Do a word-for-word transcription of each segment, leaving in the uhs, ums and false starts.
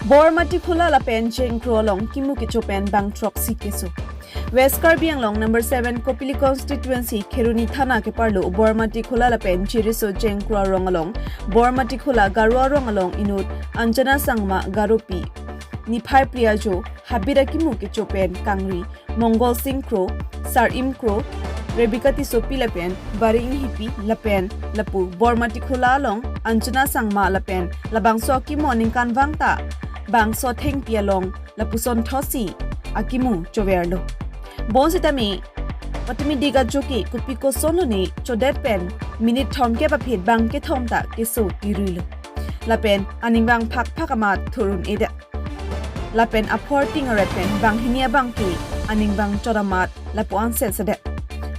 Bormatikhola lapen Jengkro along kimu kecho pen bang throksi keso. West Karbi Anglong number seven Kopili constituency Kheroni thana keparlo Bormatikhola lapen Jiriso Jengkro arong along, Bormatikhola Garo arong along inut Anjana Sangma Garopi niphai phli ajo habit akimu kecho pen kangri Mongol Sing Kro, Sarim Kro, Rebecca Tissopi lapen Bari Inghipi lapen lapu Bormatikhola along Anjana Sangma lapen labangso akimu aningkanvang ta bangso thengpi along lapuson thotsi akimu choverlo. Bonsitame patumi diga joki kopi kosonlo ne chodet pen minute thomkep aphi bang kethom ta keso irilo. Lapen aningvang phak phak amat thur un-edet. Lapen aphor ting aret pen banghini abangke aningvang chot amat lapu-an setsedet.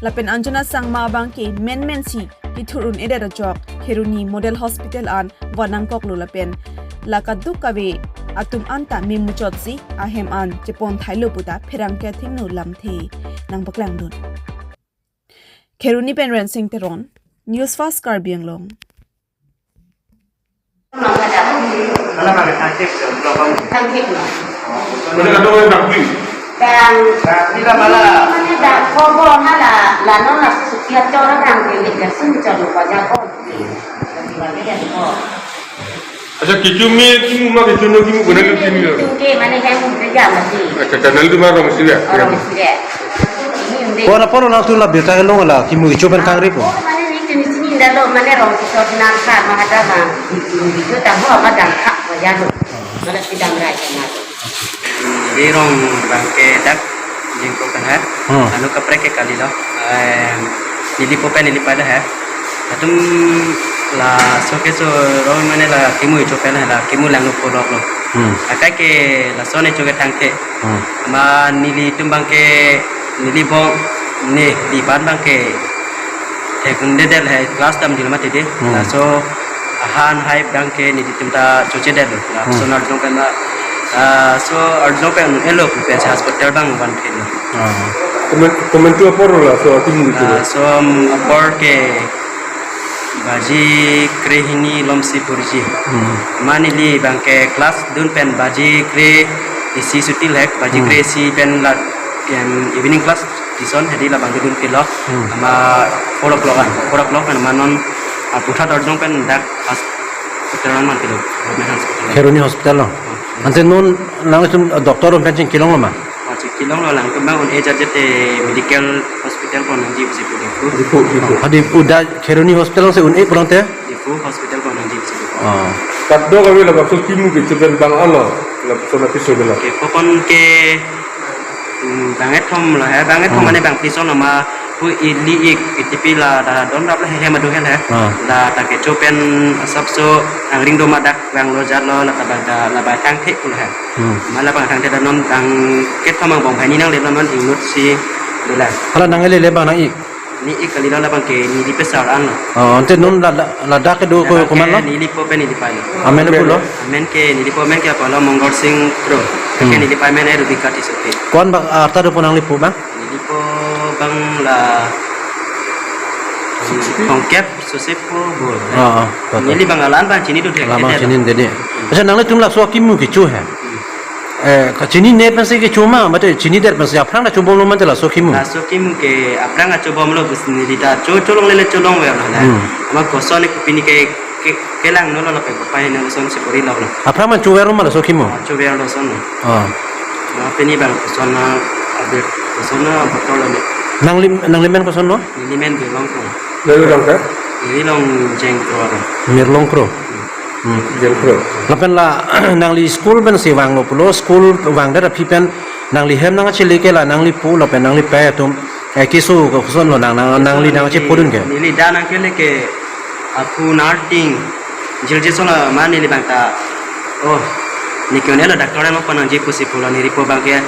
Lapen Anjana Sangma abangke menmensi kethur un-edet ajok Kheroni Model Hospital an vannangkoklo lapen la kadokave atum anta memuchotsi ahem an chepon thailo puta pherangke athengno lamthe nangpaklangdun. Kheroni pen Rensing Teron, News Fast Karbi Anglong. Mana kata orang nak beli? Bang, bang, bila mana? Mana dah kobo hala, la non la sukia chora bang, beli kersun chora ko jago. Bagi bagi ya ko. Acha, kecho me kimu ma, kecho no kimu, kona kimu lo? Tum ke mane hem um ke jam si. Acha, acha, nangtum arongsi ya? Arongsi ya. Ini um de. Ko na poro nangtum la birta kelong la kimu kecho pen kangri ko? Ko mane ni chini chini dalo mane rong si so nang kha ma hada ma. Kecho ta ho ma dang kha ma ya lo. Mane si dang rai ma. Neli rong bangke dak Jengkro pen he. Hmm. Lalu kaprek ke kalilo. Em, neli po pen neli pada he. Latum laso keso rong mane la kimu kecho pen he, la kimu langno polok lo. Hmm. Akai ke laso ne choke thangke. Hmm. Ma nelitum bangke neli bong ne di ban bangke thekdunde del he, class damdunde mati de. Hmm. Laso ahan hai bangke nelitum ta choche del. La Hmm. so arjong pen ma, ah, so arjong pen elo pen hospital bang van ke lo. Ah. Komen, komantu apor laso atum gitu. Ah, so, um, apor ke baji krehini lomsi porji. Hmm. Ma neli bangke class dun pen baji kre isi sutil hek, baji Hmm. kre isi pen la, em, evening class tison hedi la bangke dun pilo. Hmm. Ama four o'clock an, four o'clock an ama non, ah, puthot arjong pen dak hospital an man pilo, government hospital. Kheroni hospital lo. Hmm. Ante non nangtum doctor pen chingkilong lo ma? Oh, chingkilong lo, alangtum bang un-e jajete medical hospital ko nangji pusi pu Diphu. Diphu, Diphu. Hadi uda Kheroni hospital si un-e pulote? Diphu hospital ko nangji pusi pu. Oh. Kadokave labangso kimu kecho pen bang alo, lapuson apiso bela. Ke kokon ke, mm, bang kethom lo he, bang kethom Hmm. mane bang pison lo ma, pu ili ik itipi la da don rap la he he madu he he. Ah. La ta kecho pen asapso angring do ma dak bang lo jat lo la ta bang da la bang thangthe pulo he. Hmm. Ma la bang thangthe da non bang kethom bang bong bhai ni nangle non non inut si dola. Hala nangle le bang nang ik? Ni ik kalilo la bangke neli pesar an lo. Oh, ante non la, la, ladak ke do ko, Labangke koman lo? Neli po pen neli pai lo. Amen pulo? Amen ke neli po, amen ke apalo Mongol Sing Kro. Ke Hmm. neli pai amen Rebecca Tissopi. Ko-an bang arta do po nangli po bang? Neli po bang la Joseph. Tongkep Joseph po bol. Ah, ah, to, to. Neli bang la-an bang chinidunde. La-an bang chinidunde. Acha, nanglitum laso kimu kecho he. Hmm. Eh, kachininedet pensi kecho ma, mate chinidet pensi aphrang ta chobomlo mate laso kimu? Laso kimu ke aphrang ta chobomlo bus neli ta cho cholongle le cholongverlo la. Hmm. Ma koson ke pini ke, ke, kelang no lo la pe ko pai ne koson si pori lo. Aphrang man choverlo ma laso kimu? Ah, choverlo son. Ah. Ma pini bang koson na, abe koson na botol lo ne. Nangli, nangli men koson lo? Neli men Birlong ko. Neli long ke? Neli long Jengkro. Birlong Kro. Hmm. Jengkro. Lapen la nangli school pensi vanglo pulo, school vangdet aphi pen nangli hem nangchele ke la nangli po lapen nangli pe atum, eh, keso koson lo nang, nang, nangli nangchepodun ke? Neli da nangkele ke aphu narting jil jison la ma neli bang ta. Oh, ne ke un-elo doctor mo pa nangji pusi pulo neli po bangke.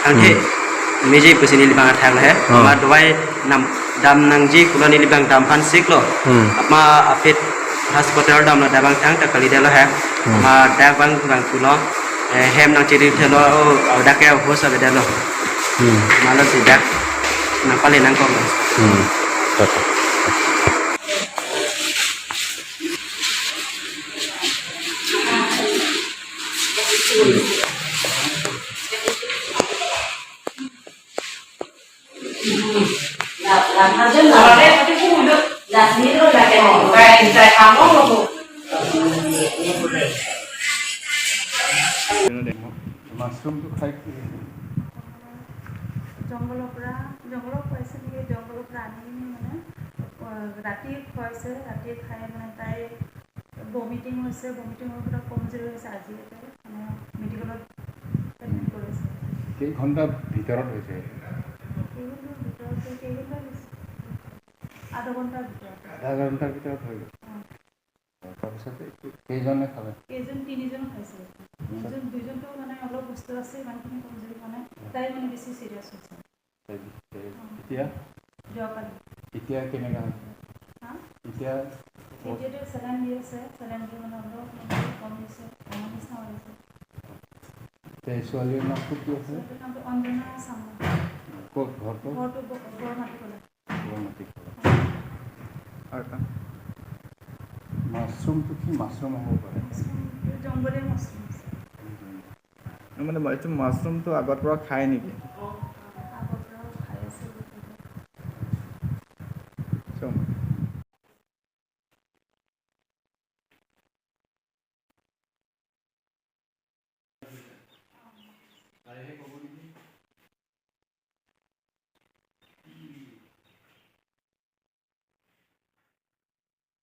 Angke Hmm. meji pusi neli bang athak lo he. Oh. Ma dawai nam dam nangji pulo neli bang dam aphan siklo. Hmm. Ama aphi hospital damlo, dak bang thangta kalidetlo he. Hmm. Ma dak bang bang pulo, eh, hem nangchiri thelo, oh, dak ke hos avedetlo. Hmm. Ma lo si dak nangpale nangkok. Hmm. Betul. মাছৰুমটো খাই কি? জংঘলৰ পৰা, জংঘলত পাইছে নেকি, জংঘলৰ পৰা আনি কিনে মানে, আহ, ৰাতি খুৱাইছে, ৰাতি খাই মানে তাই ভমিটিং হৈছে, ভমিটিং হৈ পেলাই কমজুৰি হৈছে। আজি ইয়াতে মানে মেডিকেলত এডমিট কৰিছে। কেইঘণ্টা ভিতৰত হৈছে? কেইঘণ্টাৰ ভিতৰত, কেইঘণ্টা হৈছে? আধা ঘণ্টাৰ ভিতৰত। আধা ঘণ্টাৰ ভিতৰত হৈ গ'ল। অ। তাৰপিছত এইটো কেইজনে খালে? কেইজন, তিনিজন খাইছে। আচ্ছা। দুজন, দুজনতো মানে অলপ সুস্থ আছে, ইমানখিনি কমজুৰি হোৱা নাই। তাই মানে বেছি চিৰিয়াছ হৈছে। তাই, তাই অ। এতিয়া? যোৱাকালি। এতিয়া কেনেকা হৈছে? হা? এতিয়া? এতিয়াতো চেলাইন দি আছে, চেলাইন দি মানে অলপ মানে কমিছে, কমাৰ নিচিনা হৈছে। তাই ছোৱালীৰ নামটো কি আছে? ছোৱালীৰ নামটো অঞ্জনা চাংমা। ক'ত ঘৰটো? ঘৰটো ব-, বৰমাটি কলা। বৰমাটি কলা। আৰু এটা? মাছৰুমটো কি মাছৰুম হ'ব পাৰে? মাছৰুমটো জংগলী মাছৰুম আছে। মানে এইটো মাছৰুমটো আগৰ পৰা খায় নেকি? আগৰ পৰাও খাই আছে। So,